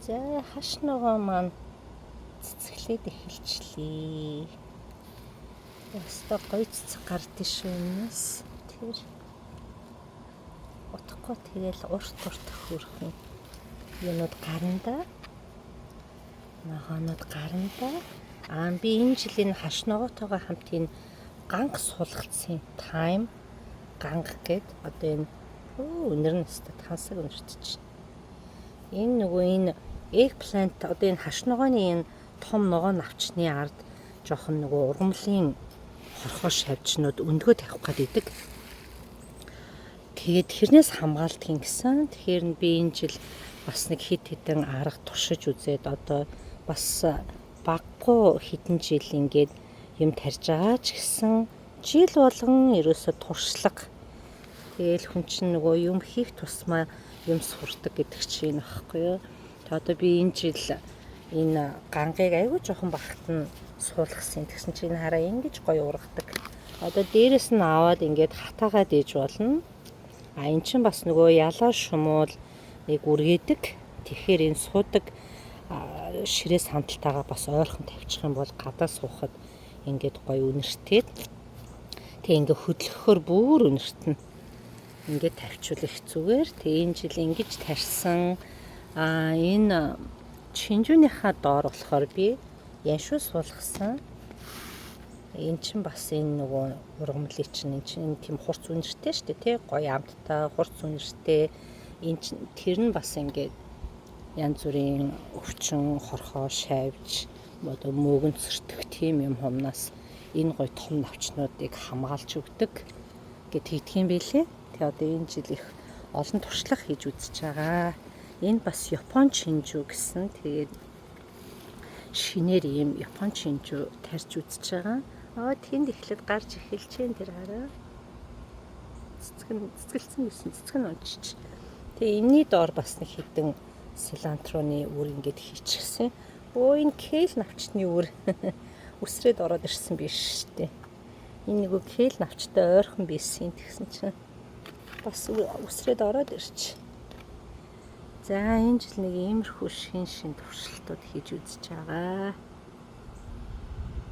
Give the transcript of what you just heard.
За, хаш ногоо маань цэцэглээд эхэлчлээ. Яста гоё цэцэг гардыг шүү энэс. Тэр утахгүй тэгэл урт урт хөрхөн юмуд гарна да. Ногоонууд гарна да. Аа, би энэ жилийн хаш ногоотойгоо хамт энэ ганг суулгацсан, thyme ганг гээд одоо энэ өнөр нь өстө тансаг өнөрт чинь. Энэ нөгөө энэ eggplant, одоо энэ хаш ногооны энэ том ногоо навчны ард жоохон нөгөө ургамлын хорхоо шавжнууд өндгөө тавих гээд идэг. Тэгээд тэрнээс хамгаалдаг гэсэн. Тэгэхээр би энэ жил бас нэг хэд хэдэн арга туршиж үзээд, одоо бас баггүй хэдэн жил ингээд юм тарьж байгаа ч гэсэн жил болгон ерөөсө туршлага. Тэгээл хүн чинь нөгөө юм хийх тусмаа юм сурдаг гэдэг чинь энэ багхгүй юу. Тэг одоо би энэ жил энэ гангийг айгүй жоохон багт нь суулгасан. Тэгсэн чинь хараа, ингэж гоё ургадаг. Одоо дээрэс нь аваад ингээд хатаагаад ээж болно. А эн чинь бас нөгөө ялаа шумуул нэг үргээдэг. Тэгэхээр энэ суудаг ширээ сандалтайгаа бас ойрхон тавьчих юм бол гадаа суухад ингээд гоё үнэртээд, тэг ингээд хөдлөхөөр бүр үнэртэнэ. Ингээд тавьчвал их зүгээр. Тэг энэ жил ингэж тарьсан. А энэ чинжүүнийхаа доор болохоор би яншуу суулгасан. Энэ чинь бас энэ нөгөө ургамлын чинь энэ чинь тийм хурц үнэртэй шүү дээ, тий, гоё амттай, хурц үнэртэй. Энэ чинь тэр нь бас ингээд янз бүрийн өвчин, хорхоо, шавж, одоо мөөгөн цэртэх тийм юм хумнаас энэ гоё том навчнуудыг хамгаалж өгдөг гэт тэгдэг юм билээ. Тэгээ одоо энэ жил их олон туршлага хийж үзэж байгаа. Энэ бас Япон чинжүү гэсэн. Тэгээд шинээр ийм Япон чинжүү тарьж үзэж байгаа. Аа, тэнд эхлээд гарч эхэлж байна, тэр хараа. Цэцэг нь цэцгэлсэн гэсэн, цэцэг нь унчиж. Тэгээ энэний доор бас нэг хэдэн cilantro ны үр ингээд хийчихсэн. Өө, энэ kale навчны үр үсрээд ороод ирсэн биш шүү дээ. Энэ нөгөө kale навчтай ойрхон байсан, тэгсэн чинь бас үсрээд ороод ирч. За, энэ жил нэг иймэрхүү шин шин туршилтууд хийж үзэж байгаа.